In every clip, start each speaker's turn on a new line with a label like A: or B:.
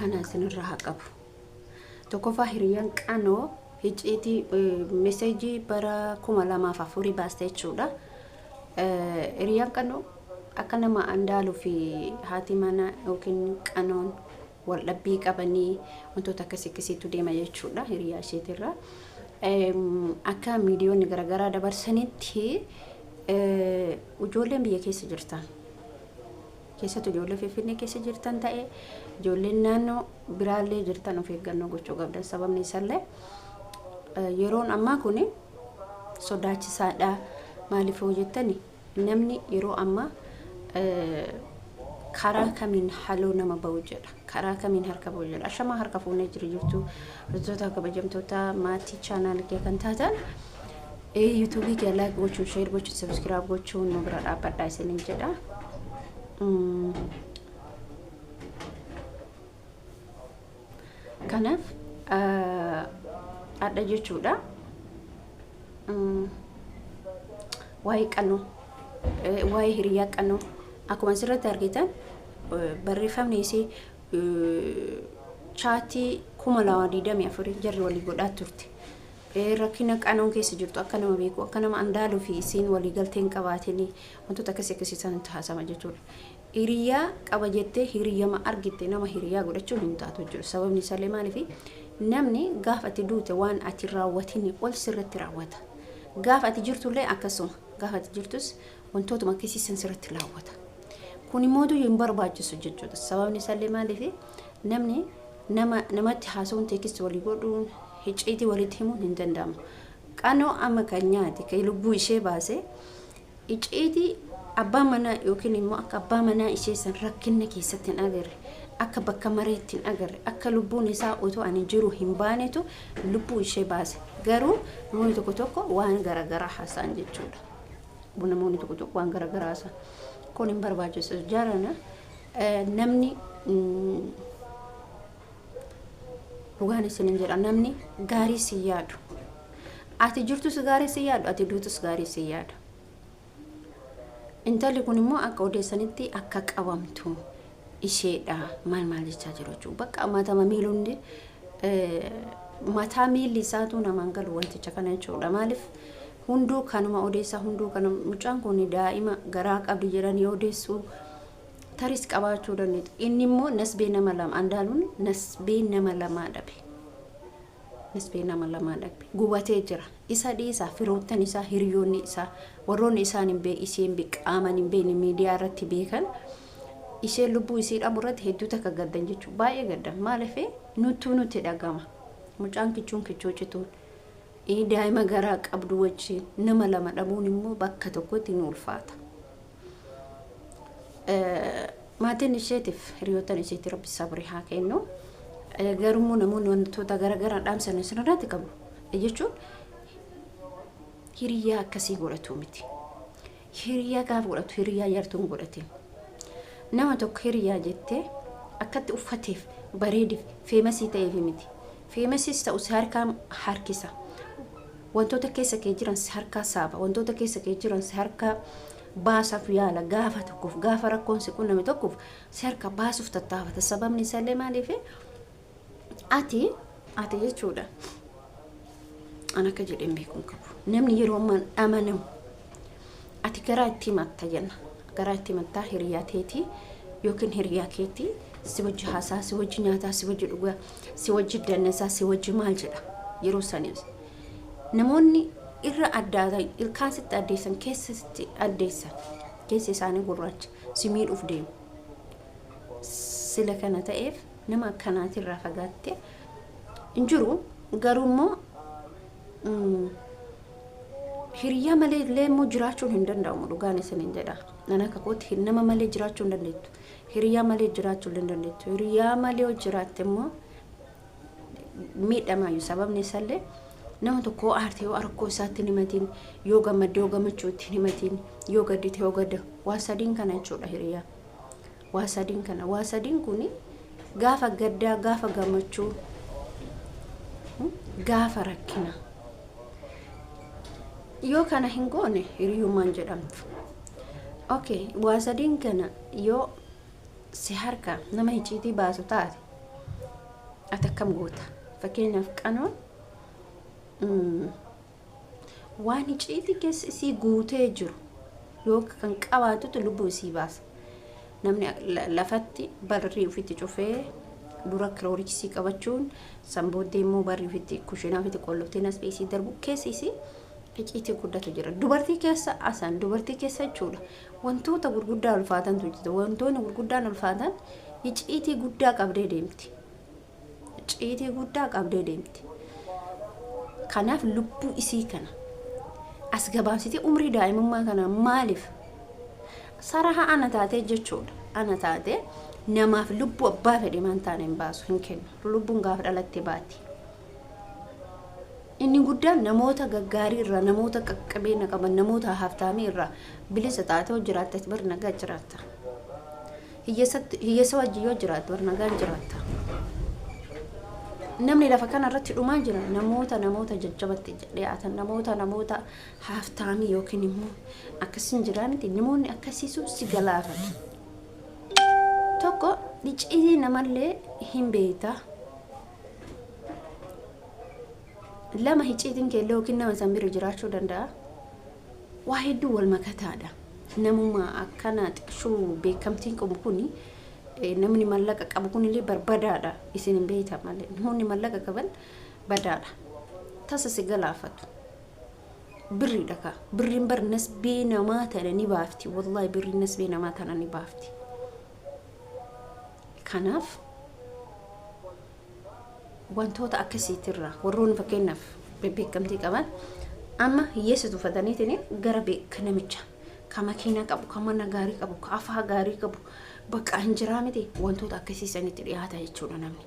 A: Akkanaa isinirraa haa qabu. Tokkoffaa hiriyyaan qanoo hicciitii meseejii bara 2004 baaste jechuudha. Hiriyyaan qanoo akka nama Andaaluu fi haati mana yookiin qanoon wal dhabbii qabanii wantoota akkasii akkasiitu deema jechuudha hiriyaa isheetirraa. Akka miidiyoonni garaagaraa dabarsanitti ijoolleen biyya keessa jirtan keessattuu ijoollee Finfinnee keessa jirtan ta'e ijoolleen naannoo biraallee jirtan of eeggannoo gochuu qabdan. Sababni isaallee yeroon ammaa kun sodaachisaadha. Maaliif hoo jettani namni yeroo ammaa karaa kamiin haloo nama ba'u jedha. Karaa kamiin harka ba'u jedha. Ashamaa harka fuunee jiru jirtu hordoftoota kabajamtoota maatii chaanaal kee kan taatan yuutuubii kee laayik gochuun sheer gochuun sabiskiraayib gochuun nu bira dhaabbadhaa isiniin jedha. Kanaaf adha jechuudha. Waa'ee qannoo, waa'ee hiriyaa qannoo akkuma asirratti argitan barreeffamni isii chaatii 2024 jarri walii godhaa turte. Rakkina qanoon keessa jirtu akka nama beeku akka nama andaaluu fi isiin walii galtee hin qabaatinii wantoota akkasii akkasii san haasama jechuudha. Hiriyaa qaba jettee hiriyyama argitte nama hiriyaa godhachuun hin taatu jechuudha. Sababni isaallee maaliif namni gaafa ati duute waan ati raawwatinii ol sirratti raawwata. Gaafa ati jirtullee akkasuma gaafa ati jirtus wantootuma akkasii san sirratti raawwata. Kun immoo hin barbaachisu jechuudha. Sababni isaallee maaliif namni nama namatti haasa'uun teekist walii godhuun hicciitii walitti himuun hin danda'amu. Qanoo amma kan nyaate kan lubbuu ishee baase icciitii abbaa manaa yookiin immoo akka abbaa manaa ishee san rakkinna keessatti hin agarre akka bakka mareetti hin agarre akka lubbuun isaa otoo ani jiru hin baanetu lubbuu ishee baase. Garuu namoonni tokko tokko waan garaagaraa haasa'an jechuudha. Namoonni tokko tokko waan garaagaraa haasa'an. Kun hin barbaachisu. Jaarana namni dhugaan isinin jedha namni gaarii si yaadu. Ati jirtus gaarii si yaadu, ati duutus gaarii si yaadu. Intalli kun immoo akka odeessanitti akka qabamtu isheedha maal maal jechaa jiru jechuudha. Bakka matama miilundi mataa miilli isaatu namaan galu wanticha kana jechuudha. Maaliif hunduu kanuma odeessaa hunduu kanuma mucaan kun daa'ima garaa qabdi jedhanii odeessuu taris qabaachuu dandeetu. Inni immoo nasbee nama lama Andaaluun nasbee nama lamaa dhabe. Nasbee nama lamaa dhabe. Gubatee jira. Isa dhiisaa firoottan isaa hiriyoonni isaa warroonni isaan hin beekne isheen qaaman hin beekne miidiyaa irratti beekan isheen lubbuu isii dhabu irratti hedduu takka gaddan jechuudha. Baay'ee gaddan. Maaliif nuttuu nutti dhagama. Mucaan kichuun kichuu cituun. Daa'ima garaa qabdu wajjin nama lama dhabuun immoo bakka tokkotti ni ulfaata. Maatiin isheetiif hiriyoottan isheetti rabbi sabrii haa kennu. Garuu namoonni wantoota garaagaraa dhaamsan isinirratti qabu jechuun hiriyaa akkasii godhatu miti. Hiriyaa gaafa godhatu hiriyaa yartuu hin godhatin. Nama tokko hiriyaa jettee akkatti uffateef bareedeef feemasii ta'eef miti. Feemasiis ta'u si harkaa harkisa. Wantoota keessa kee jiran si harkaa saaba. Wantoota keessa kee jiran si harkaa baasaf yaala. Gaafa tokkoof gaafa rakkoon si qunname tokkoof si harkaa baasuuf tattaafata. Sababni isaallee maaliif ati ati jechuudha. An akka jedheen beekuun qabu. Namni yeroo ammaan amanamu ati garaa itti himatta jenna. Garaa itti himattaa hiriyaa teetii yookiin hiriyaa keetii si wajji haasaa, si wajji nyaataa, si wajji dhugaa, si wajji dannasaa, si wajji maal jedha yeroo saniis. Namoonni irra addaatan ilkaan sitti addeessan keessa sitti addeessan keessi isaanii gurraacha si miidhuuf deemu. Sila kana ta'eef nama akkanaatirraa fagaattee hin jiru garuu immoo hiriyaa malee illee immoo jiraachuun hin danda'amu dhugaan isiniin jedha. Nan akka kootti nama malee jiraachuu hin dandeettu. Hiriyaa malee jiraachuu hin dandeettu. Hiriyaa malee yoo jiraatte immoo miidhamaayu sababni isaallee nama tokko yoo aarte yoo rakkoo isaatti hin himatiin yoo gammadde yoo gammachuu itti hin himatiin yoo gaddite yoo gadda waa sadiin kana jechuudha hiriyaa. Waa sadiin kana waa sadiin kun gaafa gaddaa gaafa gammachuu gaafa rakkina yoo kana hin goone hiriyummaan jedhamtu. Okay, waa sadiin kana yoo si harka nama icciitii baasu taate Ati akkam goota? Fakkeenyaaf qanoon waan icciitii keessa isii guutee jiru yoo kan qabaatutu lubbuu isii baasa. Namni lafatti barrii ofitti cufee dura kilooriksii qabachuun san booddee immoo barrii ofitti kushinaa ofitti qolloftee nasbee isii darbu keessa isii icciitii guddatu jira. Dubartii keessa asan dubartii keessa jechuudha. Wantoota gurguddaa ulfaatantu jira. Wantoonni gurguddaan ulfaatan icciitii guddaa qabdee deemti. Icciitii guddaa qabdee deemti. Kanaaf lubbuu isii kana as gabaabsitee umrii daa'imummaa kana maaliif saraha ana taatee jechuudha. Ana taatee namaaf lubbuu abbaa fedhe maan taane hin baasu hin kennu. Lubbuun gaafa dhalatte baati. Inni guddaan namoota gaggaarii irraa, namoota qaqqabeenya qaban, namoota haftaamii irraa bilisa taatee yoo jiraatte bar nagaa jiraatta. Hiyyeessa wajjin yoo jiraatte bar nagaan jiraatta. Namni lafa kana irratti dhumaa jira namoota namoota jajjabatti dhiyaatan, namoota namoota haftaamii yookiin immoo akkasiin jiraa miti, namoonni akkasii sun si galaafatu. Tokko icciitii namallee hin beekta. Lama icciitiin keellee yookiin nama san bira jiraachuu danda'a. Waa hedduu wal makataadha. Namuma akkana xiqqishuu beekamtiin qabu kuni, namni mallaqa qabu kunillee barbadaadha. Isin hin beektan malee. Namoonni mallaqa qaban badaadha. Tasa si galaafatu. Birriidha kaa. Birriin bar nasbee namaa tana ni baafti. Wallaahi birriin nasbee namaa tana ni baafti. Kanaaf wantoota akkasiitirraa warroonni fakkeenyaaf bebbeekamtii qaban amma hiyyeessa tuffataniitiin gara beeka namicha ka makiinaa qabu, ka mana gaarii qabu, ka afaa gaarii qabu bakka hin jiraa miti, wantoota akkasii sanitti dhiyaata jechuudha. Namni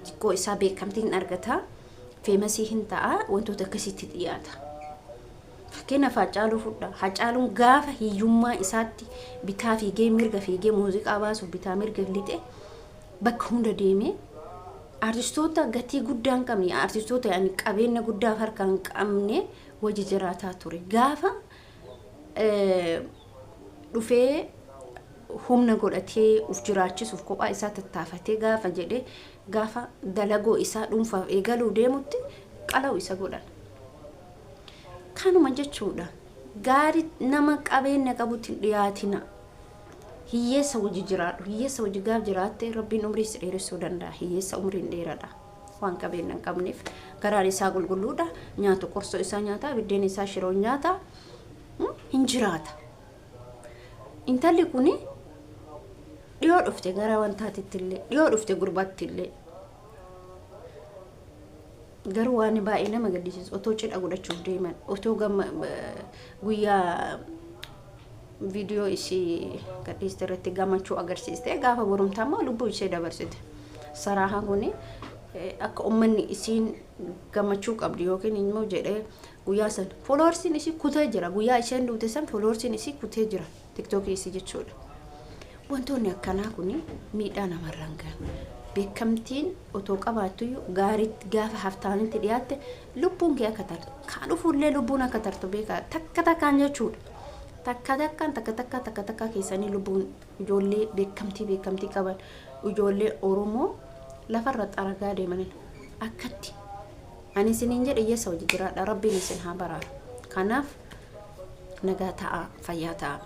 A: xiqqoo isaa beekamtii hin argata, famous hin ta'a, wantoota akkasiitti dhiyaata. Fakkeenyaaf Haacaaluu fudha. Haacaaluun gaafa hiyyummaa isaatti bitaa fiigee mirga fiigee muuziqaa baasuuf bitaa mirga lixe bakka hunda deemee artistoota gatii guddaa hin qabne, artistoota yani qabeenya guddaa harkaa hin qabne wajji jiraataa ture. Gaafa dhufee humna godhatee uf jiraachisuuf kophaa isaa tattaafatee gaafa jedhee gaafa dalagoo isaa dhuunfaaf eegaluu deemutti qala'u isa godhan. Kanuma jechuudha. Gaarii nama qabeenya qabutti hin dhiyaatina. Hiyyeessa wajji jiraadhu. Hiyyeessa wajji gaaf jiraatte Rabbiin umrii si dheeressuu danda'a. Hiyyeessa umriin dheeradha. Waan qabeenya hin qabneef garaan isaa qulqulluudha. Nyaatu qorsoo isaa nyaata, biddeen isaa shiroo nyaata. Hin jiraata. Intalli kuni dhiyoo dhufte gara wantaatitti illee, dhiyoo dhufte gurbaatti illee. Garuu waan baay'ee nama gaddisiisu otoo cidha godhachuuf deeman, otoo gamma guyyaa viidiyoo ishii gadhiiste irratti gammachuu agarsiiste gaafa borumtaa immoo lubbuu ishee dabarsite. Saraahaan kuni akka uummanni isiin gammachuu qabdi yookiin immoo jedhee guyyaa san followersiin ishii kutee jira. Guyyaa isheen duute san followersiin ishii kutee jira. Tiktookii ishii jechuudha. Wantoonni akkanaa kun miidhaa namarraan gahan. Beekamtiin otoo qabaattuyyuu gaariitti gaafa haftaanitti dhiyaatte lubbuun kee akka tartu. Kan dhufuullee lubbuun akka tartu beekaa, takka takkaan jechuudha. Takka takkaan, takka takka takka takka keessanii lubbuun ijoollee beekamtii qaban, ijoollee Oromoo lafarra xaragaa deeman akkatti. Ani isiniin jedhe, hiyyeessa hojii jiraadha. Rabbiin isin haa baraaru. Kanaaf nagaa ta'a, fayyaa ta'a.